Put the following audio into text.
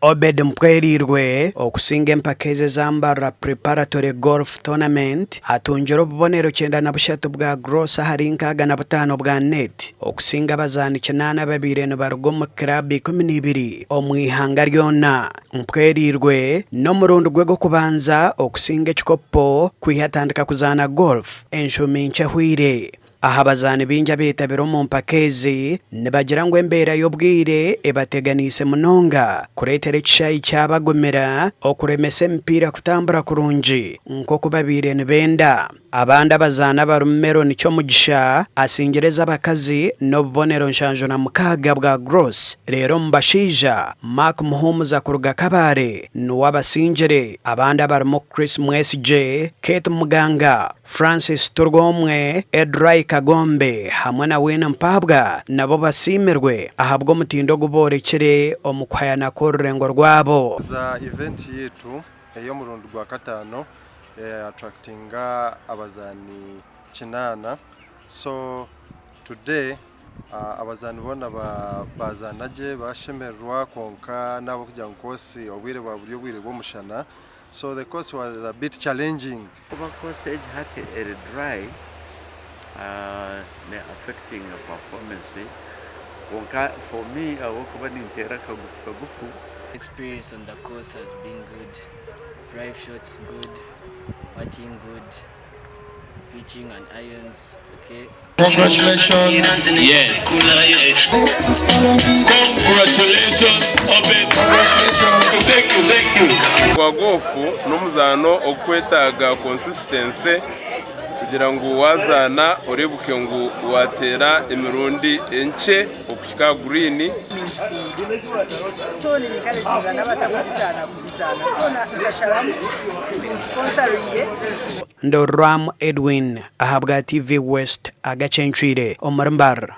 Obed Mpwereirwe okusinga empaka ezi eza Mbarara Preparatory Golf Tournament atungire obubonero 93 bwa gross ahari 65 bwa net okusinga abazaani kinaana ababaire nibaruga omu kiraabu 12 omu ihanga ryona. Mpwereirwe n'omurundi gwe gw'okubanza okusinga ekikopo kwiha atandika kuzaana golf enshumi nkye ehweire. Aha bazaani baingi abeetabire omu mpaka ezi nibagira ngu embeera y'obwire ebateganiise munonga kureetera ekishaayi kyabagumira okuremesa emipiira kutambura kurungi nk'oku babaire nibenda. Abandi abazaani abarimu Meron Kyomugisha asingire ez'abakazi n'obubonero 76 bwa gross reero omu bashaija Mark Muhumuza kuruga Kabale niwe abasingire. Abandi abarimu Chris Mwesigye, Kate Muganga, Francis Turwomwe, Edrai Kagombe hamwe na Winnie Mpaabwa nabo basiimirwe ahabw'omutindo ogu boorekire omu kuhayana kw'orurengo rwabo. Za event yaitu ey'omurundi gwa kataano attractinga abazaani kinaana so today abazaani boona bazaana gye bashemererwa kwonka n'ahabw'okugira ngu course obwire bwaba buri obwire bw'omushana So the course was a bit challenging. Kuba course egi hati eri dry ne affectinga performance kwonka for me ahabw'okuba ninteera kagufu kagufu. Experience on the course has been good, drive shots good, putting good, pitching and irons ok. Congratulations. Yes. Congratulations, Obed. Congratulations. Thank you, thank you. Gwa goofu n'omuzaano ogukwetaaga consistency kugira ngu wazaana oreebuke ngu wateera emirundi enkye okuhika aha guriini. So ninyenkareginga n'abatakugizaana kugizaana so nkasharamu nsiponsaringe. Ndorwamu Edwin ahabwa TV West agacencwire omuri Mbarara.